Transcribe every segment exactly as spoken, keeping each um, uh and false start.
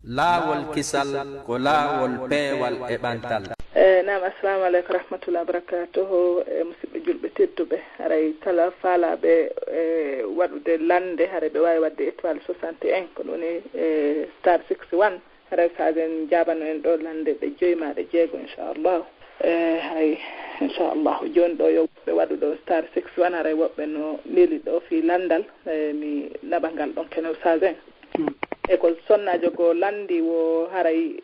Laawol kisal ko laawol peewal e ɓantal. E nam, assalamu aleykum warahmatullahi wabarakatuhu. E musidɓe julɓe tedduɓe, haray kala faalaaɓe e waɗude lande, haray ɓe waawi waɗde étoile soixante et un, ko ɗum woni e star six one. Haray so aden jaabano en ɗo lande ɗe joyi ma ɗe jeego, inchallah. E haray inchallah jooni ɗo yo woɓɓe waɗu ɗo star six one, haray woɓɓe no neli ɗo fii landal. E mi naɓa ngal ɗon kene, ustaas en. E ko sonnaajo goo lanndi wo haray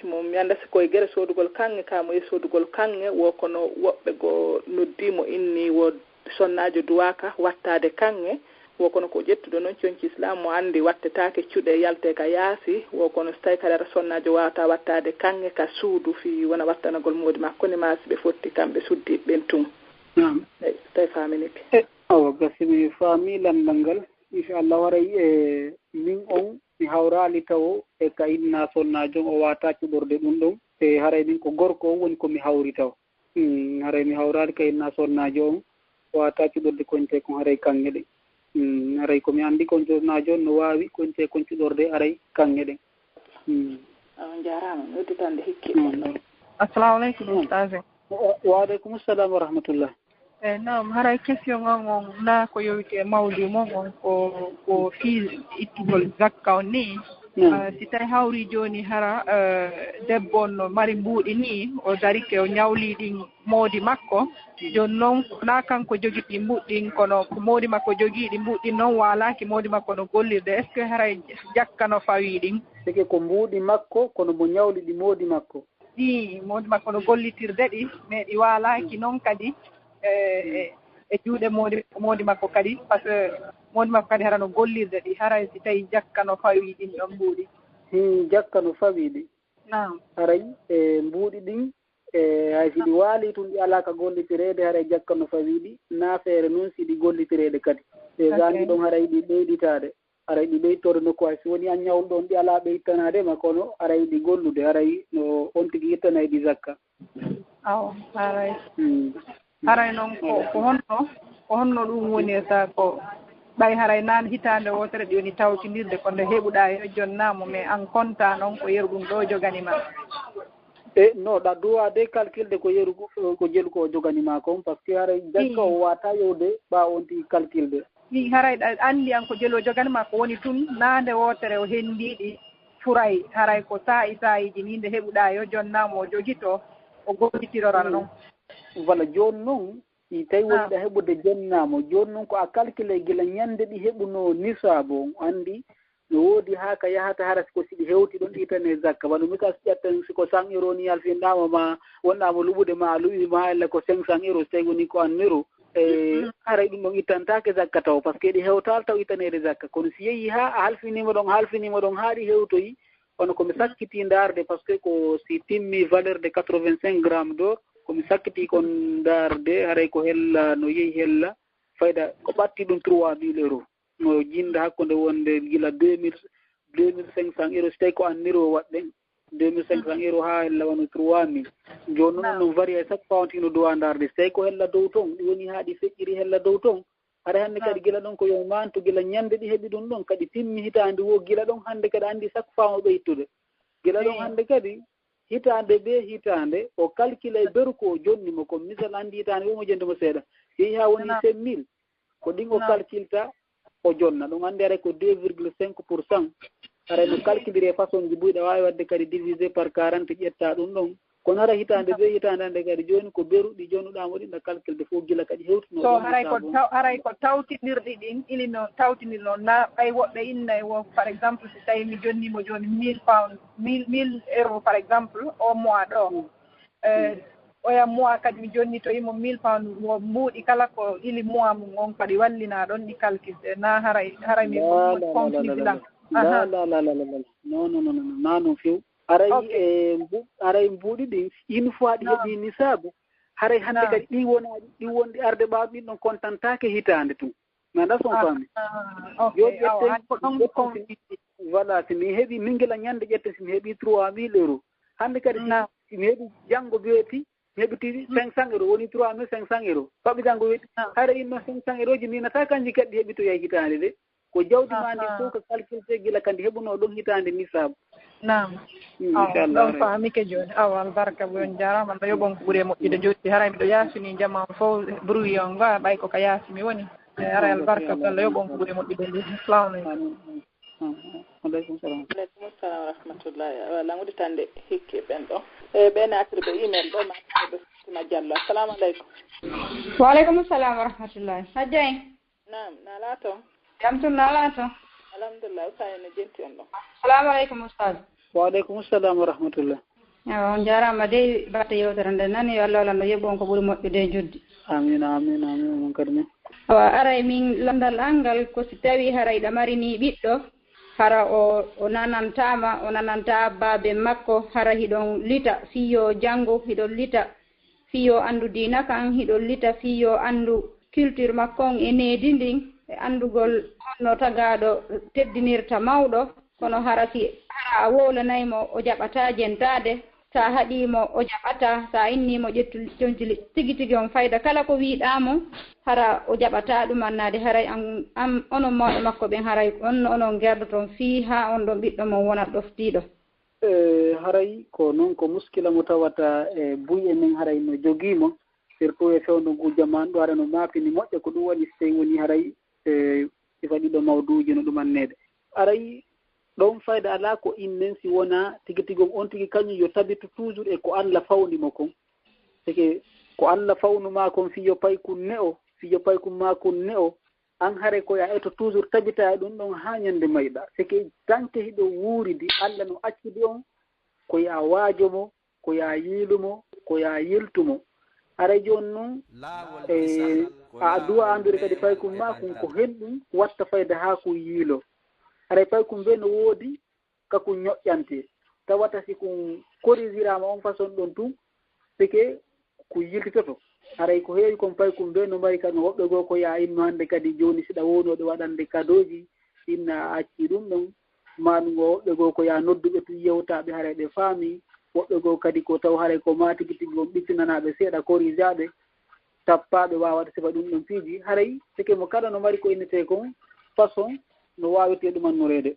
mo mi annda si koye gere soodugol kaŋŋe, ka mo yehi soodugol kaŋŋe, wo kono woɓɓe goo noddii mo inni wo sonnaajo duwaaka wattaade kaŋŋe, wo kono ko ƴettuɗo noon conci Islam mo anndi wattetaake cuɗe yaltee ka yaasi, wo kono so tawi kadi ara sonnaajo waawata wattaade kaŋŋe ka suudu fii wona wattanagol moodi makko ni maa si ɓe fotti kamɓe suddiiɓe ɓen tun. Naam. Eyi, so tawi faaminike. E, awa, gasi mi faami lanndal ngal. Inchallahu haray e min on mi hawraali tawo e ka inna sonnaajo on o waata cuɗorde ɗum ɗon. E haray min ko gorko on woni ko mi hawri tawo. Hmm, haray mi hawraali ka inna sonnaajo on o waata cuɗorde koñte kon haray kaŋŋe ɗen. Hmm, haray ko mi anndi kon sonnaajo on no waawi koñte kon cuɗorde haray kaŋŋe ɗen. Hmm. On njaaraama, mi udditande hikki ɗon ɗon. Assalamu aleykum, ustaas en. Wa aleykum salam wa rahmatullah. Eyi, naam, haray question an on na ko yowiti e mawdu mon on ko ko fii ittugol zakka on ni. Naam. Ah, si tawi hawri jooni hara eh, debbo on no mari mbuuɗi ni, o darike o ñawli ɗin moodi makko. Jooni noon na kanko jogiti mbuuɗi ɗin, kono ko moodi makko jogiiɗi mbuuɗi ɗin noon waalaaki moodi makko no gollirde. Est-ce que haray jakka no fawii ɗin? Sike ko mbuuɗi makko kono mo ñawli ɗi moodi makko. Ɗi moodi makko no gollitirde ɗi, mais ɗi waalaaki noon kadi e e- e juuɗe moodi moodi makko kadi, par ce que moodi makko kadi hara no gollirde ɗi, haray si tawi jakka no fawii ɗin ɗon mbuuɗi. Hmm, jakka no fawii ɗi. Naam. Haray e mbuuɗi ɗin e hay si ɗi waalii tun ɗi alaa ka gollitireede, haray jakka no fawii ɗi, na feere noon si ɗi gollitireede kadi. E Ok. Gandi ɗon haray ɗi ɓeyditaade. Haray ɗi ɓeytore nokku hay si woni an ñawluɗo on ɗi alaa ɓeytanaade ma kono haray ɗi gollude haray no on tigi ittanay ɗi zakka. Awa, haray. Hmm. Haray noon ko ko honno ko honno ɗum woni e sa ko ɓay haray naan hitaande wootere ɗi woni tawtindirde ko nde heɓuɗaa yo jonnaa mo mais an konta noon ko yeru ɗum ɗo jogani ma. E no ɗa duwa de calculde ko yeru ko ko jelu ko o jogani ma kon parce que haray jakka o wata yowde ɓaawo on tigi calculde. Ɗi haray ɗa anndi an ko jelu o jogani ma ko woni tun naande wootere o hendii ɗi furay haray ko saa'i saa'iiji ni nde heɓuɗaa yo jonnaa mo o jogito o gollitirora noon. Voilà jooni noon si tawi woni ɗa heɓude jonnaa mo jooni noon ko a calcule gila ñande ɗi heɓunoo nisaabu on anndi no woodi haa ka yahata hara ko si ɗi hewti ɗon ɗi itane zakka wano misal si ƴetten si ko cent euro ni yalfinɗaama ma wonɗaama luɓude ma a luɓi ma ella ko cinq cent euro si tawi woni ko an euro e haray ɗum ɗon ittantaake zakka taw parce que ɗi hewtaali taw ittaneede zakka kono si yehii haa a halfiniima ɗon halfiniima ɗon haa ɗi hewtoyi kono ko mi sakkitii ndaarde parce que ko si timmi valeur de quatre-vingt-cinq grammes d'or ko mi sakkitii kon ndaarde haray ko hella no yehi hella fayda ko ɓatti ɗum trois mille euro no jinda hakkunde wonde gila deux mille deux mille cinq cent euro si tawi ko an euro waɗɗen deux mille cinq cent euro haa hella wano trois mille jooni noon ɗum vari hay chaque fois on tino duwa ndaarde si tawi ko hella dow toon ɗi woni haa ɗi feƴƴiri hella dow toon haray hannde kadi gila ɗon ko yo mantu gila ñande ɗi heɓi ɗum ɗon kadi timmi hitaande wo gila ɗon hannde kadi anndi chaque fois o ɓeytude gila ɗon hannde kadi hitaande be hitaande o calcule beru ko o jonni mo kon misal anndi hitaande wo mo jonde mo seeɗa yehi haa woni cinq mille ko ɗin o calculta o jonna ɗum anndi haray ko deux virgule cinq pour cent haray no calculire e façon ji buy ɗa waawi waɗde kadi divisé par quarante ƴetta ɗum ɗon kono hara hitaande be hitaande hannde kadi jooni ko beru ɗi jonnuɗaa mo ɗin ɗa calculde fof gila kadi hewtuno so haray ko taw haray ko tawtinirɗi ɗin ili no tawtinir noon na ɓay woɓɓe inna e wo par exemple si tawi mi jonnimo jooni mille pound mille mille euro par exemple au mois ɗo e oya mois kadi mi jonnitoyimo mille pound wo mbuuɗi kala ko ili mois mum on kadi wallina ɗon ɗi calculde na haray haray mi la la la la la la la la la la la non non non non na non few haray e mbu haray mbuuɗi ɗin une fois ɗi heɓi nisaabu haray hannde kadi ɗi wonaaɗi ɗi wonɗi arde ɓaaɗo ɗin ɗon kontantaake hitaande tun mi annda so on faami yo ƴetten voilà si mi heɓi min gila ñande ƴetten si mi heɓi trois mille euro hannde kadi si mi heɓi janngo beeti mi heɓiti cinq cent euro woni trois mille cinq cent euro faɓɓi janngo weeti hara inno cinq cent euro ji ninata kanji kadi heɓitoya hitaande de ko jawdi ma ndi fof ko calculte gila kandi heɓuno ɗon hitaande nisaabu Naam. Awa, ɗon faamike jooni. Awa, albarka, bo on jaaraama. Allah yoɓ on ko ɓuri e moƴƴude njotti. Haray miɗo yaasini jama on fof, bruit on, ga, ɓay ko ka yaasi mi woni. E, haray albarka, Allah yoɓ on ko ɓuri e moƴƴude njotti. Assalamu aleykum. Amin, amin. Amin. Aleykum salam. Aleykum salam wa rahmatullahi. Awa, langude tan de, hikke ɓen ɗo. E, ɓe naatiri ɓe email ɗo, ma ɓe Fatima Diallo. Assalamu aleykum. Wa aleykum salam wa rahmatullahi. Hajjay. Naam, na laato? Jam tun, na laato? Alhamdulillah, Oustaz no jenti on ɗon. Assalamu aleykum, Oustaz. Wa aleykum salam wa rahmatullah. Awa, on jaaraama dey batte yewtere nde nani, yo Allah walla no yoɓ on ko ɓuri moƴƴude e juddi. Amin, amin, amin, mon kadi min. Awa, aray min landal an ngal ko si tawi hara hiɗa mari ni ɓiɗɗo, hara o, o nanantaama, o nanantaa baabe makko, hara hiɗon lita, fii yo janngo, hiɗon lita, fii yo anndu diina kan, hiɗon lita fii yo anndu culture makko on e needi ndin, e anndugol honno tagaaɗo teddinirta mawɗo. Kono hara si, hara a wowlanay mo, o jaɓataa jentaade. Sa haɗii mo, o jaɓataa. Sa innii mo ƴettu conci li-, tigi tigi on fayda, kala ko wiiɗaa mo, hara o jaɓataa ɗum annaade. Haray an, an, onon mawɓe makko ɓen, haray on, onon ngerdoton fii haa on ɗon ɓiɗɗo mon wona ɗoftiiɗo. E, haray ko noon, ko muskila mo tawata e buy e men, haray no jogii mo, surtout e fewndo ngu jaman ɗo, haray no maapini moƴƴa. Ko ɗum waɗi so tawi woni haray, e, sifa ɗiɗo mawduuji no ɗum anneede. Haray ɗoon fayda alaa ko innen si wonaa tigi tigi on, on tigi kañum yo tabitu toujours e ko Alla fawni mo kon. Seke ko Alla fawnu maa kon, fii yo paykun ne'o, fii yo paykun maa kun ne'o, aan haray ko yo a eto toujours, tabitaa e ɗum ɗon haa ñande mayɗaa. Seke tanke hiɗo wuuridi, Alla no accidi on ko yo a waajo mo, ko yo a yiilu mo, ko yo a yiltu mo. Haray jooni noon, e, a duwa andude kadi paykun maa kun ko hen ɗum watta fayda haa kun yiiloo. Haray paykun bee no woodi ka kun ñoƴƴantee. Tawata si kun korisiraama on façon ɗon tun, seke kun yiltitoto. Haray ko heewi kon paykun bee no mari kadi, woɓɓe goo ko yo a inno hannde kadi jooni, si ɗa wownoo ɗe waɗande kadooji, inna a accii ɗum ɗon. Maandu ngo woɓɓe goo ko yo a noddu ɓe tun, yewtaa ɓe, haray ɓe faamii. Woɓɓe goo kadi ko taw haray ko maa tigi tigi on ɓittinanaa ɓe seeɗa, korisaaɓe, tappaaɓe, waawata sifa ɗum ɗon piiji. Haray seke mo kala no mari ko innetee kon façon no waawetee ɗum annoreede.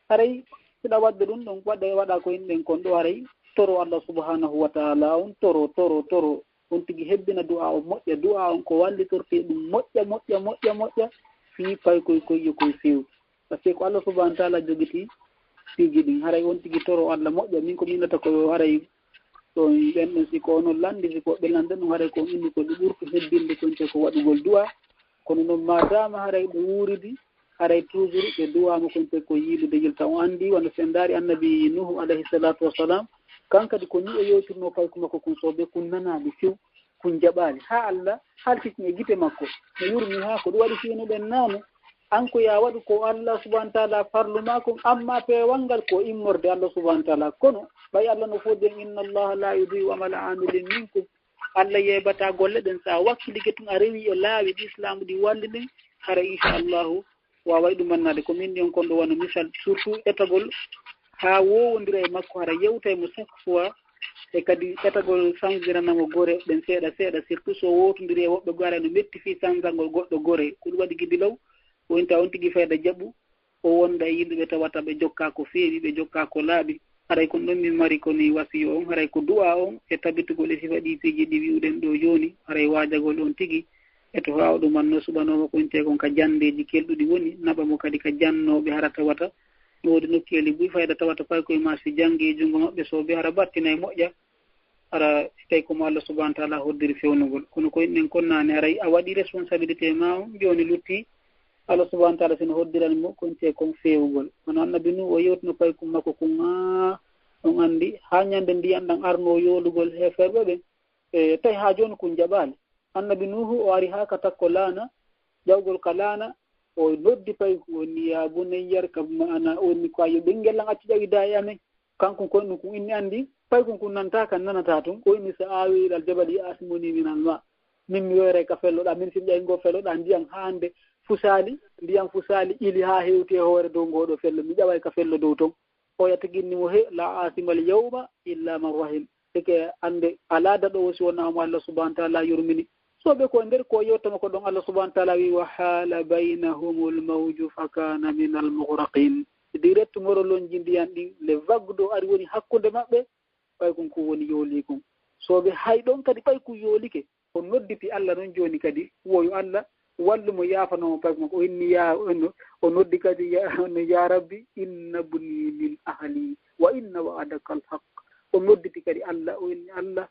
Haray hiɗa waɗde ɗum ɗon, waɗa, waɗa ko inɗen kon ɗo, haray toro Allah subhanahu wa ta'ala on, toro, toro, toro. On tigi hebbina du'a on moƴƴa, du'a on ko wallitortee ɗum moƴƴa, moƴƴa, moƴƴa, moƴƴa, fii paykoy koy yo koy feew. Par ce que ko Allah subhanahu wa ta'ala jogitii piiji ɗin. Haray on tigi toro Allah moƴƴa. Min ko mi innata ko yo haray ɗon ɓen ɗon, si ko onon lanndi, si ko ɓe lanndi ɗum, haray ko on inni ko ɓe ɓurtu hebbinde kon te ko waɗugol du'a. Kono noon, maadaama haray ɓe wuuridi, haray toujours ɓe du'aama kon te ko yiilude yilta. On anndi wano si en ndaari Annabi Nuhu alayhi salatu wassalam, kan kadi ko ni o yewtirnoo payku makko kun, so ɓe kun nanaali few, kun jaɓaali. Haa Allah haltitini e gite makko, no yurmi haa ko ɗum waɗi fiyuno ɓen naane. An ko yaa waɗu ko Allah subhanahu wa ta'ala farlu maa kon, amma peewal ngal ko immorde Allah subhanahu wa ta'ala. Kono ɓay Allah no fodde en, "Inna Allaha la yudhi'u amala amilin minkum." Allah yeebataa golle ɗen. So a wakkilike tun, a rewi e laawi ɗi Islaamu ɗi walli ɗin, hara inchallahu waaway ɗum annaade. Ko min ɗi on kon ɗo wano misal, surtout etagol haa woowondira e makko, hara yewta e mo chaque fois, e kadi etagol sanjiranamo gore ɗen seeɗa seeɗa, surtout so wootondiri e woɓɓe gore, no metti fii sanjangol goɗɗo gore. Ko ɗum waɗi gidi law, o inta on tigi fayda jaɓu, o wonda e yimɓe ɓe tawata ɓe jokkaa ko feewi, ɓe jokkaa ko laaɓi. Haray kon ɗon min mari ko ni wasiyo on, haray ko du'a on e tabitugol e sifa ɗi piiji ɗi wi'uɗen ɗo jooni, haray waajagol on tigi e to haa o ɗumanno suɓanooma ko intee kon ka janndeeji kelɗuɗi woni, naɓa mo kadi ka jannooɓe hara tawata no woodi nokkeeli buy fayda tawata paykoye maa si janngii junngo maɓɓe soobe hara battinay moƴƴa, hara si tawi ko mo Allah subhanahu wa ta'ala hoddiri fewnugol. Kono ko inɗen kon naane, haray a waɗi responsabilité maa on, jooni lutti Allah subhanahu wa ta'ala sino hoddirani mo ko intee kon feewugol. Kono Annabi Nuhu o yewtino paykum makko kun, haa on anndi, haa ñande ndiyan ɗan arnoo yoolugol heeferɓe ɓen. E tawi haa jooni kun jaɓaali. Annabi Nuhu o ari haa ka takko laana, ƴawgol ka laana, o noddi payku, o inni, "Ya bunayya irkab ma'ana", o inni ko, "Ayo ɓinngel lan, accu ƴawidaa e amen." Kanko kon ɗum kun inni anndi, paykun kun nanta kan, nanataa tun. O inni, "Sa'awi ilal jabali ya'simuni minal ma'." Min mi yoyray ka felloɗaa, min si mi ƴawi ngo felloɗaa ndiyan haa hannde fusaali, ndiyan fusaali ili haa hewti e hoore dow ngoo ɗoo fello, mi ƴaway ka fello dow ton. Oya tigi inni mo, "He, la asimal yawma illa man rahim." Sike annde alaa daɗoowo si wonaa mo Allah subhanahu wa ta'ala yurmini. So ɓe ko nder ko yewtama ko ɗon Allah subhanahu wa ta'ala wi, "Wa hala baynahumul mawju fa kana minal mughraqin." direct morolonji ndiyan ɗin, le vague do ari woni hakkunde maɓɓe, ɓay kun kun woni yooli kun. So ɓe hay ɗon kadi ɓay kun yoolike, o nodditi Alla non jooni kadi, woyo Alla wallu mo, yaafano mo ɓay kun makko. O inni ya, o no-, o noddi kadi ya, o no, "Ya Rabbi, inna bni min ahli, wa inna wa'adaka al-haq." O nodditi kadi Alla, o inni, "Alla,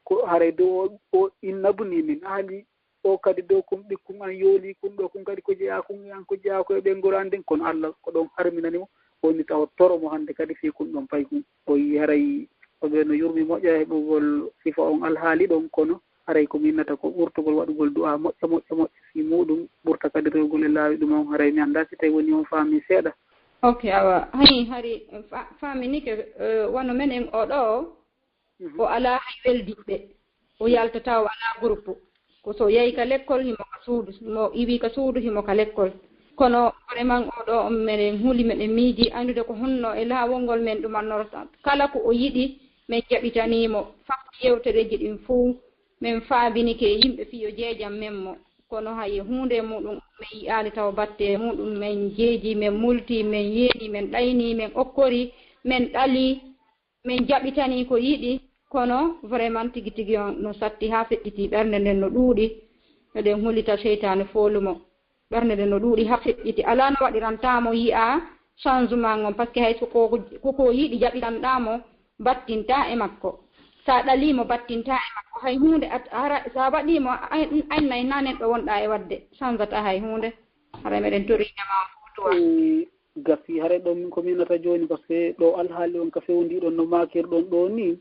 ko haray dow o, o inna bni min ahli, o kadi dow kun ɓikkun an yooli kun ɗo, kun kadi ko jeyaa kun e an, ko jeyaa ko e ɓeynguure an nden." Kono Alla ko ɗon harminani mo, woni taw toro mo hannde kadi fii kun ɗon pay kun. O yi haray o ɓe no yurmi moƴƴa heɓugol sifa on alhaali ɗon, kono haray ko minnata ko ɓurtugol waɗugol du'a moƴƴa, moƴƴa, moƴƴa fii muɗum, ɓurta kadi rewgol e laawi ɗum on. Haray mi anndaa si tawi woni on faami seeɗa. Ok, awa, hayi, hari fa-, faaminike, eh, wano menen o ɗo, Mhm. O alaa hay weldiɓɓe. O yaltataa, o alaa groupe. Ko so yahi ka lekkol, himo ka suudu. Mo iwi ka suudu, himo ka lekkol. Kono vraiment o ɗo on meɗen huli, meɗen miiji anndude ko honno e laawol ngol men ɗumannorta. Kala ko o yiɗi, men jaɓitanii mo. Fakti yewtereeji ɗin fow, men faabinike e yimɓe fii yo jeejam men mo. Kono hay e huunde e muɗum, men yi'aali taw batte e muɗum, men jeeji, men multi, men yeeni, men ɗayni, men okkori, men ɗali. Min jaɓitanii ko yiɗi, kono vraiment tigi tigi on no satti haa feƴƴiti, ɓernde nden no ɗuuɗi. Eɗen hulita seytaane foolu mo. Ɓernde nden no ɗuuɗi haa feƴƴiti. Alaa no waɗirantaa mo yi'a changement on, parce que hay so ko, ko, ko yiɗi jaɓitanɗaa mo, battintaa e makko. Sa ɗalii mo, battintaa e makko. Hay huunde at-, hara, sa waɗii mo, a-, an-, annay na neɗɗo wonɗaa e waɗde, changeataa hay huunde. Hara meɗen tori jama on fof tuwa. Eh, gasi, haray ɗon min ko mi yiɗata jooni, parce que ɗo alhaali on ka fewndiɗon no maakirɗon ɗo ni,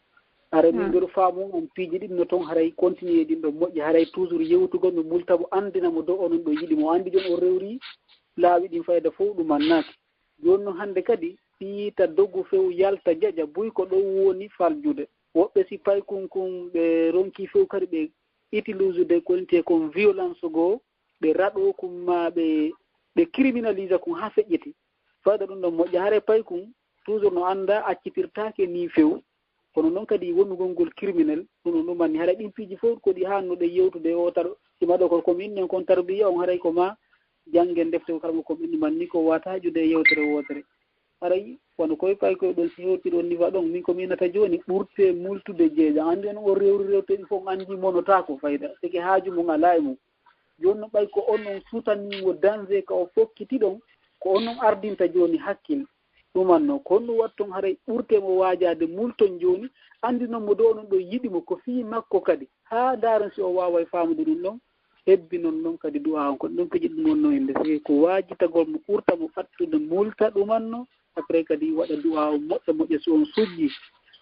haray min Hmm. mbeɗo faamu on piiji ɗin no toon, haray continuer ɗin ɗon moƴƴi, haray toujours yewtugol mo, multa mo, anndina mo dow onon ɗo yiɗi mo, anndi jon o rewri laawi ɗin fayda fof ɗum annaaki. Jooni noon hannde kadi, ɓiita dogu few yalta jaƴa buy ko ɗo woni faljude. Woɓɓe si paykun kun ɓe ronki few kadi ɓe utilisde ko wonte kon violence goo, ɓe raɗo kun ma ɓe, ɓe criminalise kun haa feƴƴiti. Fayda ɗum ɗon moƴƴa, hare paykun toujours no annda accitirtaake ni few. Kono noon kadi wonugol ngol criminel, ɗum ɗum ɗum anni. Haray ɗin piiji fof ko ɗi haannuɗe yewtude o tar-, ima ɗo ko, ko min nen kon tarbiya on, haray ko ma janngen defte ko kala mo ko min ɗum anni ko wata hajude e yewtere wootere. Haray wano koye paykoye ɗon, si hewti ɗon niwa ɗon, min ko mi innata jooni, ɓurte multude jeeja. Anndi on o rewri rewte ɗi fof, anndi monotaako fayda. Sike haaju mum alaa e mum. Jooni noon ɓay ko on on sutanii mo danger ka o fokkiti ɗon, ko on on ardinta jooni hakkil. Ɗumanno, ko honɗum watton haray ɓurte mo waajaade multon jooni, anndinon mo dow onon ɗo yiɗi mo, ko fii makko kadi, haa ndaaron si o waaway faamude ɗum ɗon, hebbinon noon kadi du'a on. Ko ɗum piiji ɗum wonno innde, si ko waajitagol mo ɓurta mo fattude multa ɗumanno, après kadi waɗa du'a on moƴƴa moƴƴa, si on sujji,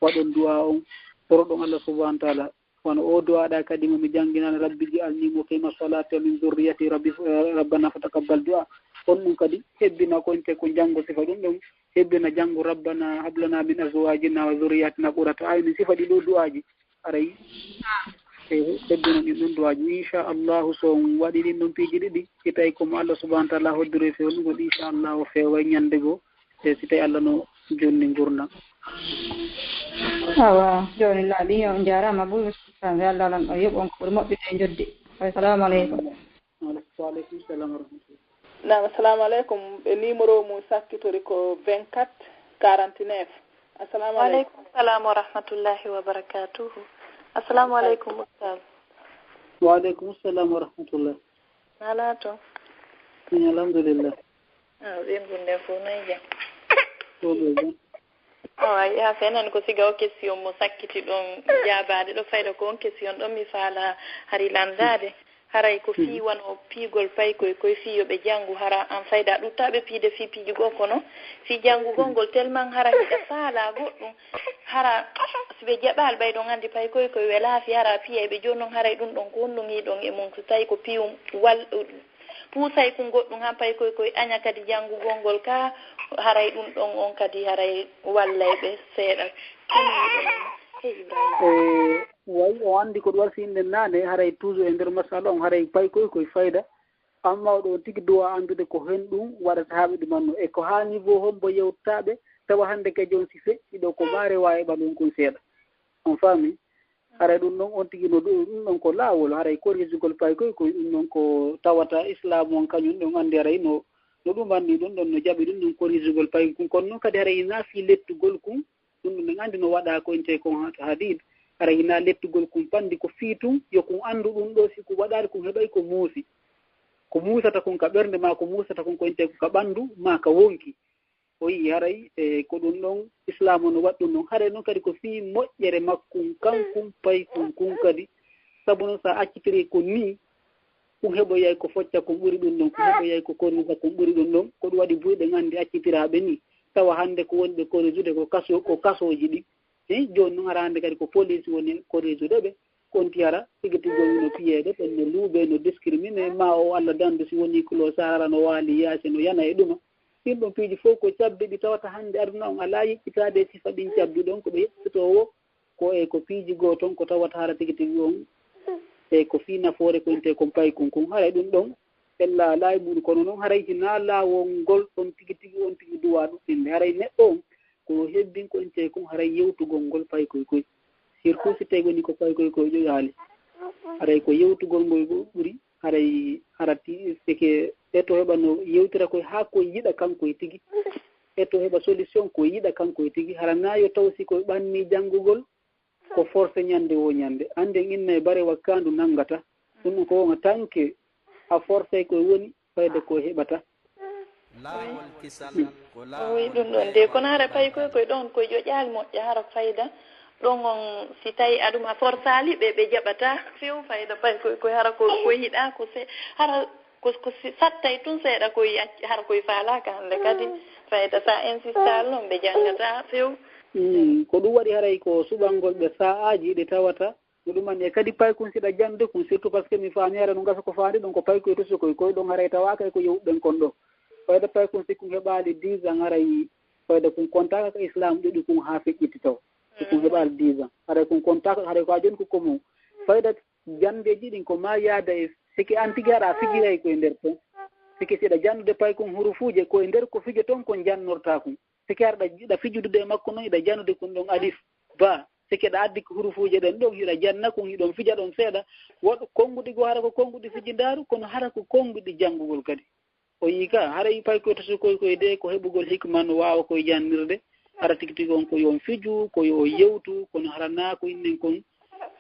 waɗon du'a on, toroɗon Allah subhanahu wa ta'ala. Wano o du'aaɗa kadi mo mi jannginani, "Rabbi ij'alni muqima salati wa min dhurriyyati, Rabbi, eh, Rabbana fataqabbal du'a." On ɗum kadi hebbina ko inte ko janngo sifa ɗum ɗon, hebbina janngo, "Rabbana hab lana min azwajina wa dhurriyyatina qurrata a'yunin." Sifa ɗi ɗo du'aaji. Aray, e hebbina ɗin ɗon du'aaji. Inchallahu, so on waɗi ɗin ɗon piiji ɗiɗi, si tawi ko mo Allah subhanahu wa ta'ala hoddiri fewndugol, inchallahu o feeway ñannde goo. E si tawi Allah no jonni ngurndan. Awa, jooni laaɓi, on njaaraama, Boubacar Sall, Allah lan o yoɓ on ko ɓuri moƴƴude e njoddi. Assalamu aleykum. Wa aleykum salam wa rahmatullah. Naam, assalamu aleykum. Ɓe numéro mum sakkitori ko vingt-quatre quarante-neuf. Assalamu aleykum. Wa aleykum salam wa rahmatullahi wa barakatuhu. Assalamu aleykum, Ustaz. Wa aleykum salam wa rahmatullah. Alaa to? Min, alhamdulillah. Ah, ɓe ngunde fof noy jam? Fof ɓe jam. Awa, yaa fenen ko siga o question mo sakkiti ɗon jaabaade ɗo fayda ko on question ɗon mi faala hari lanndaade. Haray ko fii wano piigol paykoy koy fii yo ɓe janngu hara an fayda ɗuttaaɓe piide fii piiji goo kono fii janngugol ngol tellement hara hiɗa faala goɗɗum. Hara si ɓe jaɓaali ɓay ɗon anndi paykoy koy welaa fii hara piyay ɓe jooni non haray ɗum ɗon ko honɗum yiɗon e mum so tawi ko piyum wal-, puusay kun goɗɗum han pay koy koy aña kadi janngugol ngol ka haray ɗum ɗon on kadi haray wallay ɓe seeɗa. Hey, Ibrahima. E, way o anndi ko ɗum wasi inɗen naane, haray toujours e nder masala on, haray pay koy koy fayda. Amma o ɗon tigi duwa anndude ko hen ɗum waɗata haa ɓe ɗumanno. E ko haa niveau hombo yewtaaɓe, tawa hannde kadi on si feƴƴi ɗo ko maare waawi ɓalon kon seeɗa. On faami? Haray ɗum ɗon on tigi no ɗum ɗon ko laawol, haray ko risugol pay koy, koy ɗum ɗon ko tawata Islaamu on kañum ɗon anndi haray no No ɗum anndi ɗum ɗon no jaɓi ɗum ɗum korisugol paykun, kono noon kadi haray hinaa fii lettugol kun, ɗum ɗum en anndi no waɗaa ko intee kon ha-, hadid, haray hinaa lettugol kun panndi ko fii tun yo kun anndu ɗum ɗoo, si kun waɗaali kun heɓay ko muusi. Ko muusata kun ka ɓernde maa ko muusata kun ko intee kun ka ɓanndu maa ka wonki. O yi'i haray e ko ɗum ɗon Islaamu no waɗi ɗum ɗon. Haray noon kadi ko fii moƴƴere makkun kankun paykun kun kadi. Sabu noon si a accitirii kun nii, kun heɓoyay ko focca kun ɓuri ɗum ɗon, kun heɓoyay ko korisa kun ɓuri ɗum ɗon. Ko ɗum waɗi buy ɗen anndi accitiraaɓe nii. Tawa hannde ko woni ɓe korijude ko kaso, ko kasooji ɗin. Hii, jooni noon hara hannde kadi ko poliisi woni korijude ɓe. Konti hara tigi tigi jooni no piyeede, ɓen no luuɓe, no discrimine, maa o Alla dandu si woni kulo sahara no waali yaasi, no yana e ɗuma. Ɗin ɗon piiji fof ko cabbi ɗi tawata hannde aduna on alaa yiɗɗitaade e sifa ɗin cabbi ɗon, ko ɓe yettitoo wo ko e ko piiji goo ton ko tawata hara tigi tigi on e ko fii nafoore ko intee kon paykun kun. Haray ɗum ɗon ella alaa e muɗum, kono noon haray hinaa laawol ngol ɗon tigi tigi on tigi duwaa ɗuɗɗinde. Haray neɗɗo on ko hebbin ko intee kon haray yewtugol ngol paykoy koy. Surtout si tawi woni ko paykoy koy ƴoƴaali. Haray ko yewtugol ngol goo ɓuri, haray hara ti-, seke e to heɓa no yewtira koy haa koy yiɗa kankoy tigi. E to heɓa solution koy yiɗa kankoy tigi. Hara naa yo taw si koy ɓanni janngugol, ko forcé ñannde woo ñannde. Annden inna e bare wakkaandu nanngata. Ɗum ɗum ko wonga tanke a forcé koy woni fayda ko heɓata. Laawol kisal ko laawol. Oyi ɗum ɗon de, kono hara paykoy koy ɗon koy ƴoƴaali moƴƴa, hara fayda ɗon on, si tawi aɗum a forsaali ɓe, ɓe jaɓata few fayda paykoy koy, hara ko, ko yiɗa ko se, hara ko, ko si sattay tun seeɗa koy acc-, hara koy faalaaka hannde kadi fayda sa insistal noon ɓe janngata few. Mm, ko ɗum waɗi haray ko suɓangol ɓe sa'aaji ɗi tawata no ɗum anndi e kadi paykun siɗa jannde kun, surtout parce que mi faami hara no gasa ko faandi ɗon ko paykoy to sukoy koy ɗon haray tawaaka e ko yewɓe ɓen kon ɗo. Fayda paykun si kun heɓaali dix ans haray fayda kun kontaaka ka Islam ɗuɗi kun haa feƴƴiti taw. Si kun heɓaali dix ans. Haray kun kontaaka, haray ko a jooni ko komo. Fayda janndeeji ɗin ko maa yaada e siki an tigi haɗa fijiray ko e nder ton. Siki siɗa janndude paykun hurufuuje ko e nder ko fijo ton kon jannortaa kun. Siki haɗa, hiɗa fijudude e makko non, hiɗa jannude kun ɗon alif, ba. Siki hiɗa addi hurufuuje ɗen ɗon, hiɗa janna kun, hiɗon fija ɗon seeɗa. Woɗ-, konnguɗi goo hara ko konnguɗi fijindaaru, kono hara ko konnguɗi janngugol kadi. O yii ka, haray paykoy to sukoy koy de, ko heɓugol hikma no waawa koy jannirde. Hara tigi tigi on ko yo on fiju, ko yo on yewtu, kono hara naa ko innen kon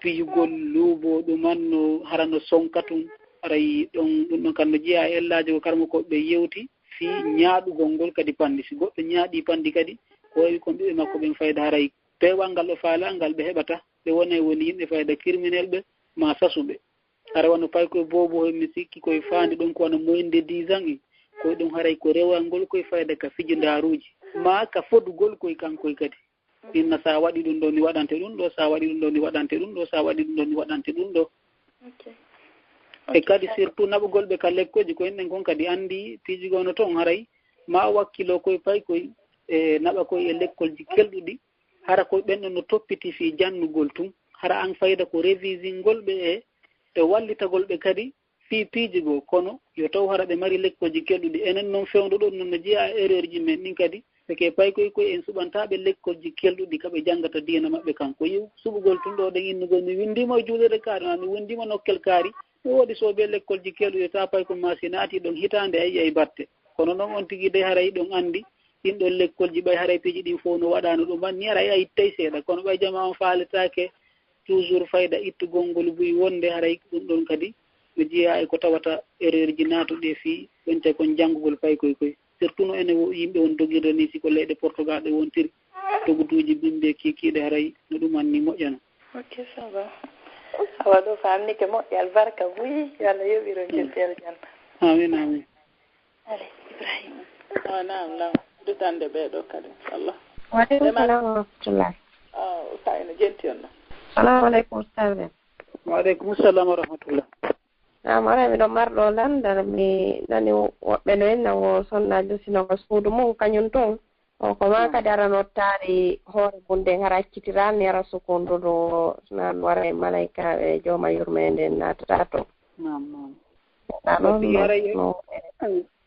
fiyugol luubo ɗuman no, hara no sonka tun. Haray ɗon, ɗum ɗon kan no jeyaa e ellaaji ko karamokooɓe ɓen yewti fii ñaaɗugol ngol kadi panndi. Si goɗɗo ñaaɗii panndi kadi, ko wayi kon ɓiɓɓe makko ɓen fayda haray peewal ngal ɓe faalaa ngal ɓe heɓata. Ɓe wonay woni yimɓe fayda kiriminelɓe maa sasuɓe. Hara wano paykoy boobo hoy mi sikki koye faande ɗon ko wano moyinde dix ans en. Koye ɗum haray ko rewangol koye fayda ka fijindaaruuji. Maa ka fodugol koye kankoy kadi. Inna sa waɗi ɗum ɗo mi waɗante ɗum ɗo, sa waɗi ɗum ɗo mi waɗante ɗum ɗo, sa waɗi ɗum ɗo mi waɗante ɗum ɗo. E kadi surtout naɓugol ɓe ka lekkoji ko enɗen kon kadi andi piiji gono ton haray ma wakkilo koye paykoy e naɓa koye e lekkolji kelɗuɗi. Hara koye ɓen ɗon no toppiti fii jannugol tun. Hara an fayda ko revisingol ɓe e, e wallitagol ɓe kadi fii piiji goo. Kono yo taw hara ɓe mari lekkolji kelɗuɗi. Enen non fewndo ɗon non no jeyaa e erreur ji men ɗin kadi. Seke paykoy koye en suɓantaa ɓe lekkolji kelɗuɗi ka ɓe janngata diina maɓɓe kan. Ko yew suɓugol tun ɗo ɗen innugol mi winndiima e juulirde kaari maa mi winndiima nokkel kaari. Mi woodi soobe lekkolji kelɗuɗi ta paykol maa si naati ɗon hitaande a yi'ay batte. Kono non on tigi dey haray ɗon andi ɗin ɗon lekkolji ɓay haray piiji ɗin fow no waɗaano ɗum anni haray a ittay seeɗa. Kono ɓay jamaa on faaletaake toujours fayda ittugol ngol buy wonde haray ɗum ɗon kadi no jeyaa e ko tawata erreur ji naatuɗi e fii wonte kon janngugol paykoy koy. Surtout no enen wo-, yimɓe won dogirde ni siko leyɗe Portugal ɗe wontiri doguduuji bimbi e kiikiiɗe haray no ɗum anni moƴƴano. Ok, ça va. Awa ɗo faamnike moƴƴa albarka buy yo Allah yoɓiro jebbi aljanna. Amin, amin. Allez, Ibrahima. Awa naam, naam. Dutande ɓe ɗo kadi, inchallah. Wa aleykum salam wa rahmatullah. Ah, Ustaz ina jenti on ɗo. Salamu aleykum, Ustaz. Wa aleykum salam wa rahmatullah. Naam, ara miɗo marɗo landal, mi nani woɓɓe no inna wo sonnaajo sinoga suudu mum, kañum tun. O ko ma kadi ara nottaari hoore mum nden, hara accitiral ni ara sukunduɗo, nan wara e malaykaaɓe jooma yurmeende naatata ton. Naam, naam. Ɗa ɗon Wasi no, haray no.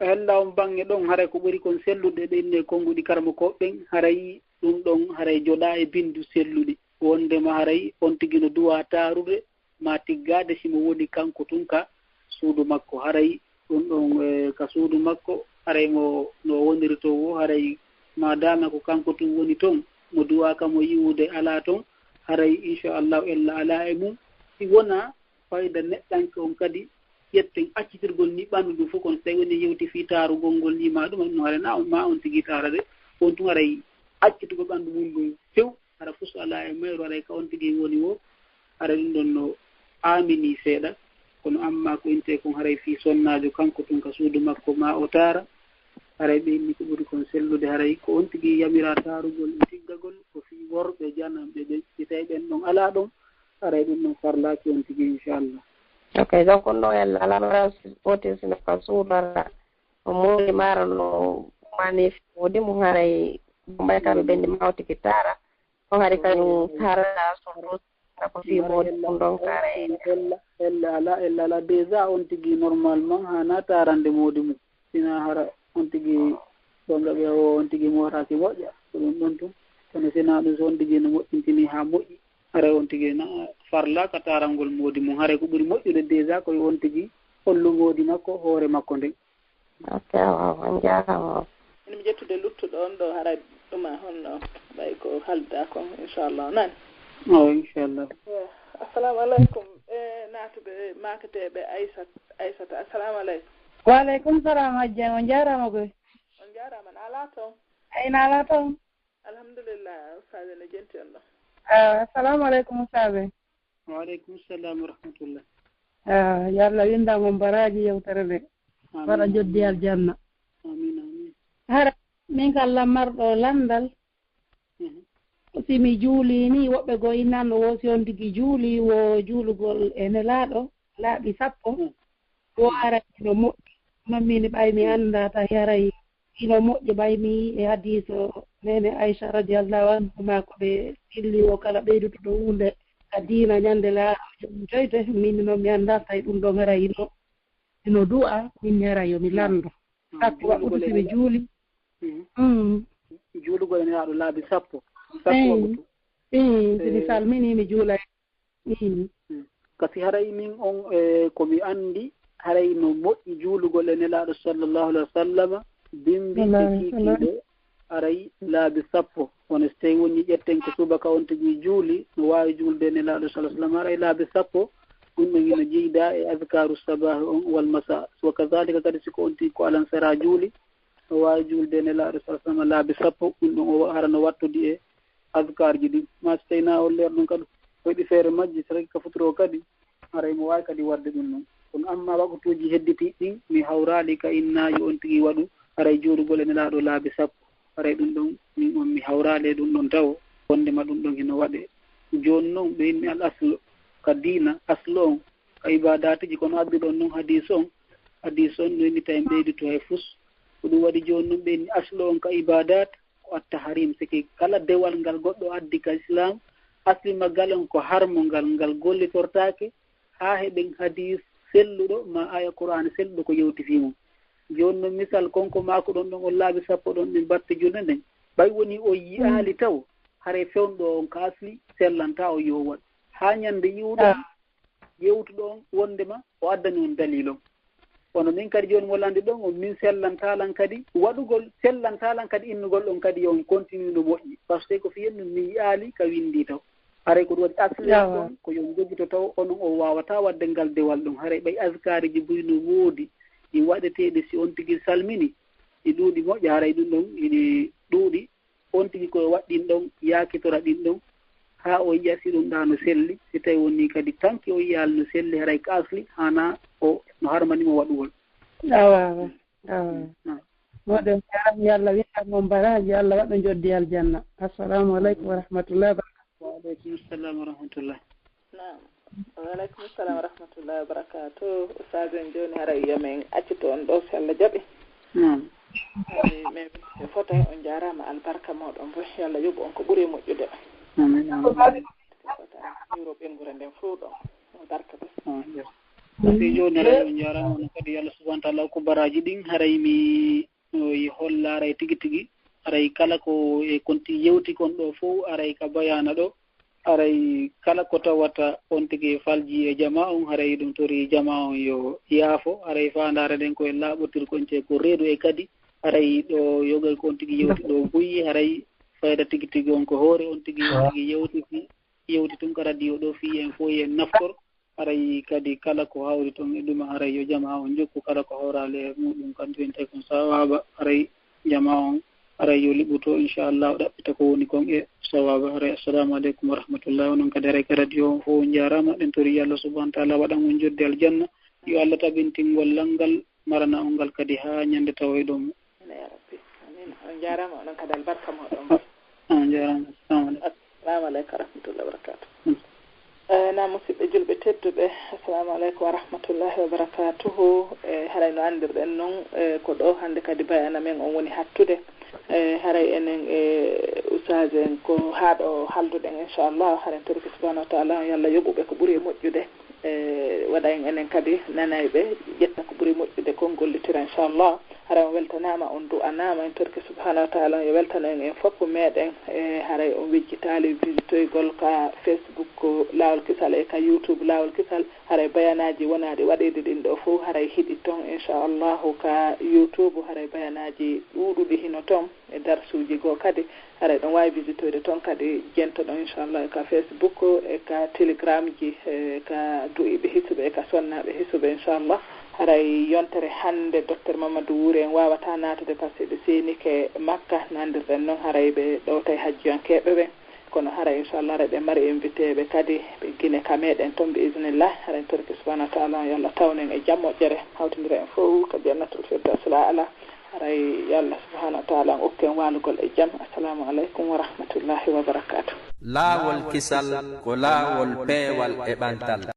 Hella on baŋŋe ɗon haray ko ɓuri kon sellude ɗe inne konnguɗi karamokooɓe ɓen, haray ɗum ɗon haray joɗa e binndu selluɗi. Wondema haray on tigi no duwa taarude ma tiggaade si mo woni kanko tun ka suudu makko. Haray ɗum ɗon, eh, ka suudu makko, haray mo no woniri to wo, haray ma dama ko kanko tun woni ton, mo duwaka mo yiwude alaa ton, haray inchallahu ella alaa e mum. Si wona fayda neɗɗanke on kadi ƴetten accitirgol ni ɓanndu ndun fof, kono so tawi woni yewti fii taarugol ngol ni ma ɗum, ɗum haray na ma on tigi taara de, on tun haray accitugol ɓanndu mum ndun few, hara fus alaa e mayru, haray ka on tigi woni wo, haray ɗum ɗon no aamini seeɗa. Kono amma ko inte kon haray fii sonnaajo kanko tun ka suudu makko ma o taara, haray ɓe inni ko ɓuri kon sellude, haray ko on tigi yamira taarugol e tiggagol, ko fii worɓe jananɓe ɓen, si tawi ɓen ɗon alaa ɗon, haray ɗum ɗon farlaaki on tigi, inchallah. Ok, donc on ɗon ella alamara wotir sino ka suudu ara o moodi mara no mani fodi mo haray, ɓay kamɓe ɓen ndi mawtiki taara, o hari kañum taara suudu, ako fii moodi mum ɗon kara e ella ella ala ella ala déjà on tigi normalement hana taarande moodi mum. Sina hara on tigi ɗon gaɓe o on tigi mootaki moƴƴa, ko ɗum ɗon tun. Kono sina ɗum so on tigi no moƴƴintini haa moƴƴi, haray on tigi na farlaaka taarangol moodi mum. Haray ko ɓuri moƴƴude déjà ko yo on tigi hollu moodi makko hoore makko nden. Ok, waaw, on jaaraama. Ina mi ƴettude luttuɗo on ɗo, haray ɗuma honno ɓay ko halda kon, inchallah, nan. O, inchallah. Eh, assalamu aleykum. E naatuɓe maaketeeɓe Aysat, Aysata, assalamu aleykum. Wa aleykum salam, Hajja, on jaaraama koy. On jaaraama, na alaa toon? Ay, na alaa toon. Alhamdulillah, ustaz ene jenti on ɗo. Ah, assalamu aleykum, ustaz. Wa aleykum salam wa rahmatullah. Ah, yo Allah windan on baraaji yewtere nde. Amin, waɗa joddi amin. Aljanna. Amin, amin. Hara min ka lammarɗo landal. Mhm. Si mi juuli ni, woɓɓe goo innan no woosi on tigi juuli, wo juulugol e nelaaɗo laaɓi sappo. Mhm. Wo ara no moƴƴi. Mammini ɓay mi annda ta yaray ino moƴƴi ɓay mi e hadiiso nene Aisha radiyallahu anhuma ko ɓe filli o kala ɓeydutuɗo huunde ka diina ñande laaɗo joom joyde. Min noon mi annda tawi ɗum ɗon haray ino, ino du'a, min haray yo mi lanndo. Mm. Hakko waɗude si mi juuli. Mm. Mm. Juulugol e nelaaɗo laabi sappo. Sappo. Eyi. Waqtu. Eyi, si mi salmini mi juulay. Mm. Mm. Kasi haray min on, e, ko mi anndi, haray no moƴƴi juulugol e nelaaɗo sallallahu alaihi wa sallama, bimbi e kiikiiɗe, haray laabi sappo. Kono so tawi woni ƴetten ko subaka on tigi juuli, no waawi juulde e nelaaɗo sallallahu alaihi wa sallam, haray laabi sappo, ɗum ɗon ina jeyda e azkaru sabahi on wal masa. Wa kadhalika kadi si ko on tigi ko alansara juuli, no waawi juulde e nelaaɗo sallallahu alaihi wa sallam laabi sappo, ɗum ɗon o hara no wattodi e azkarji ɗin. Ma so tawi na on leer ɗum kadi, ko heɓi feere majji, so ragi ka futuro kadi, haray mo waawi kadi waɗde ɗum ɗon. Kono amma waqtuuji hedditi ɗin, mi hawraali ka inna yo on tigi waɗu, haray juulugol e nelaaɗo laabi sappo. Haray ɗum ɗon, min on mi hawraali e ɗum ɗon tawo, wondema ɗum ɗon hino waɗe. Jooni non, ɓe inni al aslu ka diina, aslu on ka ibadaatiji, kono adduɗo on non hadiis on, hadiis on no inni tawi ɓeydutu hay fus. Ko ɗum waɗi jooni non ɓe inni aslu on ka ibadat, ko at-tahrim, siki kala dewal ngal goɗɗo addi ka Islam, asli maggal on ko harmo ngal, ngal gollitortaake haa heɓen hadiis selluɗo ma aya Qur'aana selluɗo ko yewti fii mum. Jooni non misal kon ko maakuɗon ɗon on laabi sappo ɗon ɗin batte julde nden, ɓay woni o yi'aali taw, haray fewnɗo on ka asli sellantaa o yo waɗ. Haa ñande yi'uɗon yewtuɗo on wondema o addani on dalil on. Kono min kadi jooni mo lanndi ɗon on, min sellantaa lan kadi waɗugol, sellantaa lan kadi innugol on kadi yo on continue no moƴƴi. Par ce que ko fiyen ɗum mi yi'aali ka winndi taw. Haray ko ɗum waɗi asli on ɗon ko yo on jogito taw onon o waawataa waɗde ngal dewal ɗum. Haray ɓay azkaariji buy no woodi ɗi waɗeteeɗi si on tigi salmini, ɗi ɗuuɗi moƴƴa, haray ɗum ɗon iɗi ɗuuɗi. On tigi ko o waɗɗin ɗon, yaakitora ɗin ɗon, haa o yi'a si ɗum ɗaa no selli. Si tawi woni kadi tanki o yi'aali no selli, haray ka asli, hana o no harmani mo waɗugol. Awa, awa, awa. Mm. Moɗon jaaraama, yo Allah windan on baraaji, yo Allah waɗa joddi aljanna. Assalamu aleykum wa rahmatullahi wa barakatuh. Wa aleykum salam wa rahmatullah. Naam. Wa aleykum salam wa rahmatullahi wa barakatuh. Ustaz en jooni haray yo men accitu on ɗo si Allah jaɓi. Naam. Haray men fota on jaaraama albarka mooɗon fof. Yo Allah yoɓu on ko ɓuri moƴƴude. Amin, amin. Fota hiiro ɓenngure nden fof ɗon. Albarka ɓe. Amin. Merci jooni haray on jaaraama on kadi yo Allah subhanahu wa ta'ala ko baraaji ɗin haray mi no i holla aray tigi tigi, aray kala ko e konti yewti kon ɗo fof, aray ka bayana ɗo, aray kala ko tawata on tigi e falji e jama on, aray ɗum tori jama on yo yaafo, aray faandaare nden ko e laaɓotir kon ce ko reedu e kadi, Haray ɗo yogay ko on tigi yewti ɗo buy, haray fayda tigi tigi on ko hoore on tigi yewti yewti fi yewti tun ka radio ɗo fi en fof en naftor. Haray kadi kala ko hawri ton e ɗuma, haray yo jama on jokku kala ko hawraali e muɗum, kanjum en tawi kon sawaba. Haray jama on, haray yo liɓuto, inchallah, o ɗaɓɓita ko woni kon e sawaba. Haray, assalamu aleykum wa rahmatullah. Onon kadi, haray ka radio on fof on jarama, ɗen tori Allah subhanahu wa taala waɗan on jodde aljanna. Yo Allah tabintingol lanngal marana on ngal kadi haa ñande tawoyɗon mo. Amin ya rabbi. Amin. On jarama, onon kadi albarka moɗon. On jarama. Assalamu aleykum. Assalamu aleykum wa rahmatullahi wa barakatuh. Eh, na musidɓe julɓe tedduɓe, assalamu aleykum wa rahmatullahi wa barakatuhu. E haray no anndirɗen noon, e ko ɗo hannde kadi bayana men on woni hattude. E haray enen e usage en ko haa ɗo halduɗen, inchallah. Haray torki subhanahu wa taala, yo Allah yoɓuɓe ko ɓuri e moƴƴude. E waɗa en enen kadi nanayɓe, ƴetta ko ɓuri moƴƴude kon, gollitira, inchallah. Haray on weltanaama, on du'anaama, en torki subhanahu wa taala on yo weltano en en fof meɗen. E haray on wejjitaali visitoygol ka Facebook ko Laawol Kisal e ka YouTube Laawol Kisal. Haray bayanaaji wonaaɗi waɗeede ɗin ɗo fof haray hiɗi ton, inchallahu, ka YouTube. Haray bayanaaji ɗuuɗuɗi hino ton e darsuuji goo kadi. Haray ɗon waawi visitoyde ton kadi, jento ɗon, inchallah, e ka Facebook, e ka Telegram ji, e ka du'iiɓe hisuɓe, e ka sonnaaɓe hisuɓe, inchallah. Haray yontere hannde, Docteur Mamadou Wuuri en waawata naatude, par ce que ɓe seenike Makka, nandirɗen noon, haray ɓe ɗowtay hajjiyankeeɓe ɓen. Kono haray, inchallah, haray ɓe mari invité ɓe kadi, ɓe Gine ka meɗen ton, bi iznillah. Haray torki subhanahu wa taala, yo Allah tawnen e jam moƴƴere, hawtindira en fof ka jannatul firdaus la ala. Haray yo Allah subhanahu wa taala okku en waalugol e jam. Assalamu aleykum wa rahmatullahi wa barakatuh. Laawol kisal ko laawol peewal e ɓantal.